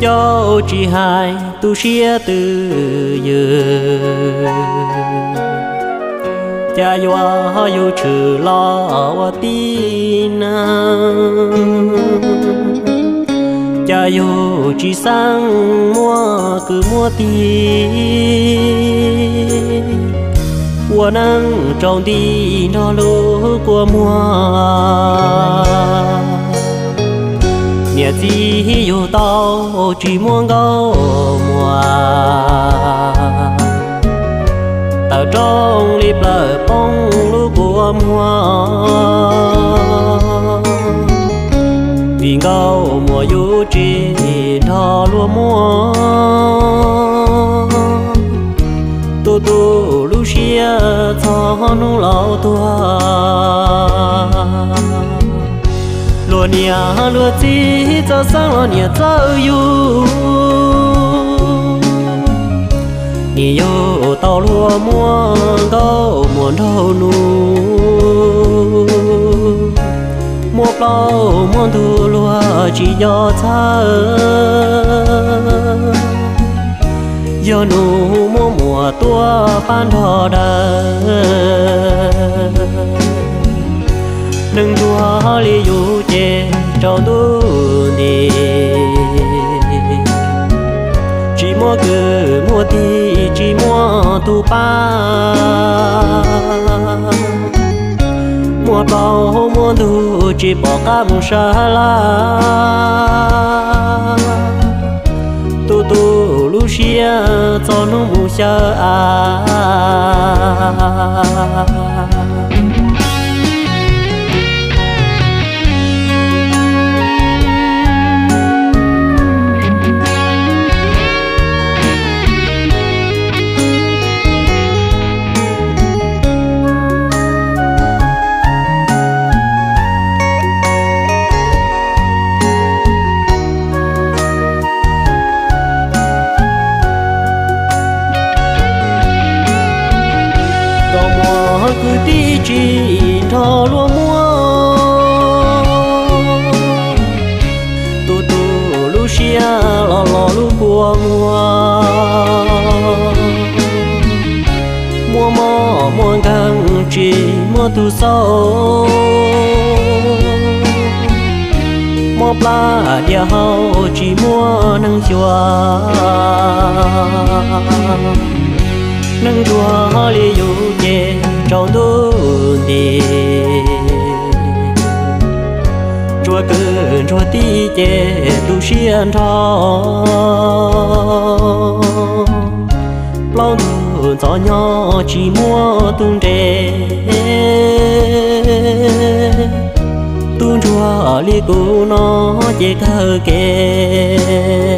Cov tsis hais tu siab twj ywm, cas yuav yug tshwm los ua tib neeg, cas yug tsis xeeb muaj kwv muaj tij, ua neej tsaus nti nrog lub kua muag. Niam txiv yug tau tsis muaj nkauj muag, tawm rooj li plawv poob lub kua muag, vim nkauj muag yuav tsis nrog luag muaj. Tu tu lub siab txog hnub laus tuag, luag niam luag txiv txawj xeeb los niam txawj yug. Niam yug tau luag muaj nkauj muag nraug nus, muaj plaub muaj ntug luag tsis nco txhawj. Yog nus muaj muam tuaj pab nrog daws, neeg nruag li yus ces tsaus ntuj nti. Tsis muaj kwv muaj tij tsis muaj tus pab, muaj plaub muaj ntug tsis pom qab mus sab laj. Tu tu lub siab txog hnub mus xyaw av. Nkauj muag kwv tij tsis nrog luag muaj, tu tu lub siab los los lub kua muag. Muaj mob muaj nkeeg tsis muaj tus xauj, mob plab diav hau tsis muaj neeg xyuas. Neeg nruag li yus ces tsaus ntuj nti, tsuas kwv ntsuag tij ces tu siab nrho. Plaub ntug ntxov nyob tsis muaj tus nres, tub ntsuag li kuv no ces kawg kev.